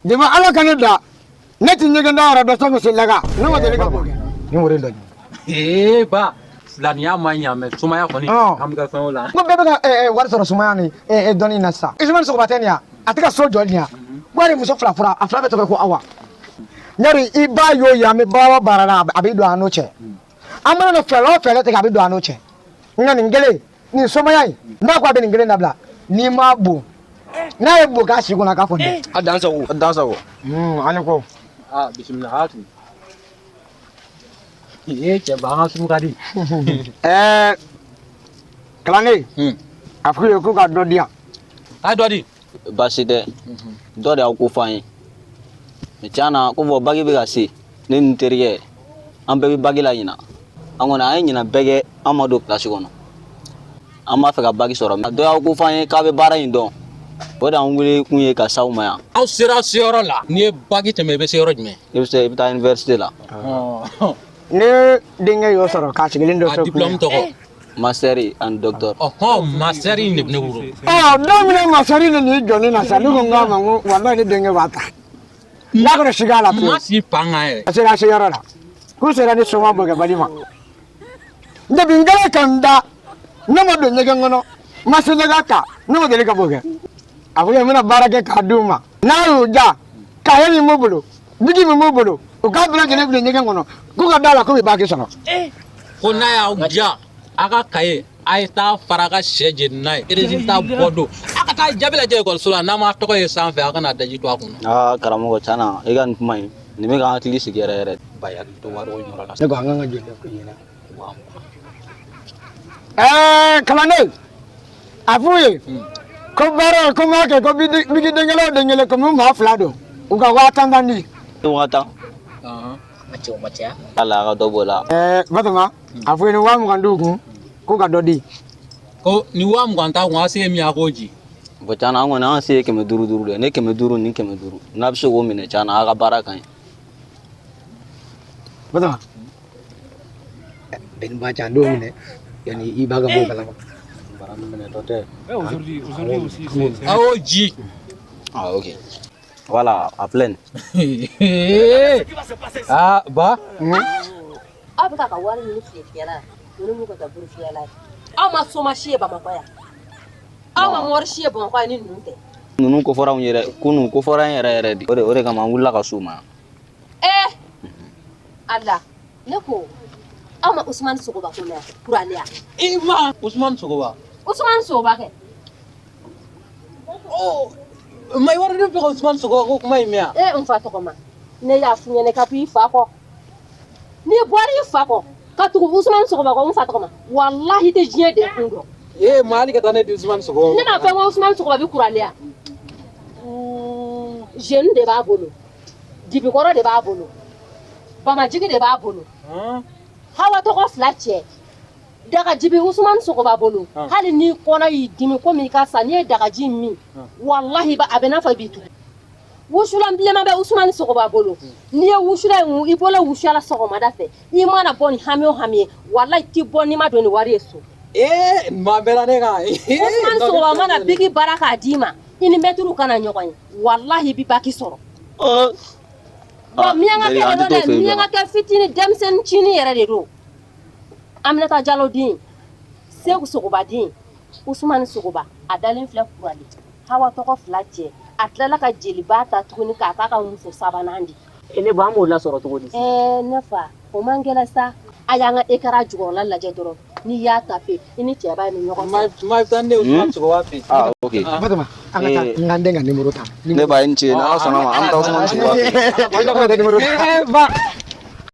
Jama ala ka ne da ne tɛ ɲɛgɛn da yɔrɔ dɔ sɔn se laga ne ma deli ka bɔ kɛ ni wari dɔ. Ee ba, filaniya ma ɲa, mɛ sumaya kɔni, an bɛ ka fɛn o la. N ko bɛɛ bɛ ka wari sɔrɔ sumaya ni dɔnni na sisan. Usumani Sogoba tɛ nin ya, a tɛ ka so jɔ nin ya. Wari muso fila fura, a fila bɛɛ tɔgɔ ko Awa. Ɲari i b'a y'o ye, an bɛ baara o baara la, a bɛ don an n'o cɛ. An mana na fɛɛrɛ o fɛɛrɛ tigɛ, a bɛ don an n'o cɛ. Nka nin kelen nin somaya in, n'a ko a bɛ nin kelen dabila, n'i m'a bon, n'a ye bon k'a si kɔnɔ, a k'a fɔ dɛ. A dan sago, a dan sago. Ani ko. Ah, bisimila hatu. Ee cɛ ba, an ka sugu ka di. Ɛɛ kalanden, a f'u ye k'u ka dɔ di yan. A ye dɔ di. Baasi tɛ, dɔ de y'aw ko fɔ an ye. Mɛ tiɲɛ na, ko fɔ bagi bɛ ka se, ne ni n terikɛ, an bɛɛ bɛ bagi la ɲina. An kɔni an ye ɲina bɛɛ kɛ, an ma don kilasi kɔnɔ. An b'a fɛ ka bagi sɔrɔ. Dɔ y'aw ko fɔ an ye k'a bɛ baara in dɔn. O de y'an wele kun ye ka s'aw ma yan. Aw sera seyɔrɔ la, n'i ye bagi tɛmɛ, i bɛ se yɔrɔ jumɛn? I bɛ se, i bɛ taa université la. Ne denkɛ y'o sɔrɔ k'a sigilen dɔ A fɛ. Diplôme tɔgɔ? Master and doctor. Ɔhɔn, master in de bɛ ne bolo. Ɔ, don min na master de n'i jɔ ne na sa, ne ko n k'a ma, n ko walahi ne denkɛ b'a ta. N'a kɔni siga a la Ma pewu. sigi pan kan yɛrɛ. A sera se yɔrɔ la k'u sera ne soma bɔkɛbali ma. Depuis n kɛlen ka n da, ne ma don ɲɛgɛn kɔnɔ, n ma se ɲɛgɛn ta, ne ma deli ka bɔ kɛ. A ko n bɛna baara kɛ k'a d'u ma, n'a y'u ja, kaye min b'u bolo, biki min b'u bolo, u k'a bɛɛ lajɛlen bila ɲɛgɛn kɔnɔ, k'u ka da la k'u bɛ baki sɔrɔ. Ko n'a y'aw diya, a ka kaye, a ye taa fara a ka sɛ jeni n'a ye. Résultat bɔ don, a ka taa jaabi lajɛ ekɔliso la, n'a ma tɔgɔ ye sanfɛ, a kana daji to a kunna. Aa karamɔgɔ, tiɲɛ na, i ka nin kuma in nin bɛ k'an hakili sigi yɛrɛ yɛrɛ. Ba, hakili to wari ko yɔrɔ la. Ne ko an kan ka joli ko ɲɛna. Ɛɛ kalanden, a f'u ye ko baara ko n b'a kɛ ko biki den kelen o den kelen, komi maa fila don, u ka 10 000 tan di. 10 000. Ala a ka dɔ b'o la. Ɛɛ Batoma, a f'u ye ni 20 000 d'u kun, k'u ka dɔ di. Ko ni 20 000 t'a kun, a se ye min ye, a k'o ji. Bon, tiɲɛ na, an kɔni an se ye 500 duuru de ye. Ne 500 ni 500, n'a bɛ se k'o minɛ, tiɲɛ na, a ka baara ka ɲi. Batoma, bɛn ba ca don minɛ yanni i b'a ka bɔ kalama. Aujourd'hui aussi, c'est A y'o ji. Ah ok, voilà, a filɛ nin. Aa ba. Aw bɛ ka wari ɲini fiyɛ fiyɛla la, ninnu b'u ka kɛ buru fiyɛla ye. Aw ma soma si ye Bamakɔ yan, aw ma mɔri si ye Bamakɔ yan ni ninnu tɛ. Ninnu ko fɔra anw ye dɛ, kunun ko fɔra an yɛrɛ yɛrɛ de. O de kama an wulila ka s'u ma yan. Ee ala, ne ko aw ma Usumani Sogoba ko mɛn kuraleya? I ma Usumani Sogoba? Usumani Sogoba kɛ. Ɔ ma, wari de bɛ ka Usumani Sogoba ko kuma in mɛn yan. E n fa tɔgɔma, ne y'a f'u ɲɛna ka to i fa kɔ. N'i bɔra i fa kɔ ka tugu Usumani Sogoba kɔ, n fa tɔgɔma, walahi i tɛ diɲɛ de kun dɔn. Ee ma, hali ka taa ne di Usumani Sogoba. Ne m'a fɔ ko Usumani Sogoba bɛ kuraleya. Jeune de b'a bolo, dibikɔrɔ de b'a bolo, bamajigi de b'a bolo. Hawa tɔgɔ fila cɛ dagaji bɛ Usumani Sogoba bolo. Hali ni kɔnɔ y'i dimi komi i ka sa, n'i ye dagaji min, walahi a bɛ n'a fɔ i b'i tugu. Wusulan bilenman bɛ Usumani Sogoba bolo. N'i ye wusulan in, i bɔla wusuya la sɔgɔmada fɛ, i mana bɔ ni hami o hami ye, walahi i ti bɔ n'i ma don ni wari ye so. Ee maa bɛɛ la ne kan. Usumani Sogoba mana biki baara k'a d'i ma, i ni mɛtiriw kana ɲɔgɔn ye, walahi i bɛ baki sɔrɔ. Bɔn, miyankakɛ de don dɛ, miyankakɛ fitinin, denmisɛnnin cinin yɛrɛ de don. Aminata Jalo den, Segu Sogoba den, Usumani Sogoba, a dalen filɛ Kurale. Hawa tɔgɔ fila cɛ, a tilala ka jeliba ta tuguni k'a k'a ka muso sabanan di. E ne ba, an b'o lasɔrɔ cogo di? Ɛɛ ne fa, o man gɛlɛn sa. A y'an ka ekara jukɔrɔla lajɛ dɔrɔn, n'i y'a tafe, i ni cɛba ye ɲɔgɔn sɔrɔ. Ma, i bɛ taa ne Usumani Sogoba fɛ yen. Ah ok. Batoma, an ka taa n ka n den ka nimoro ta. Ne ba, i ni ce, n'ala sɔnna ma, an bɛ taa Usumani Sogoba fɛ yen. An ka nimoro ta. Ee ba.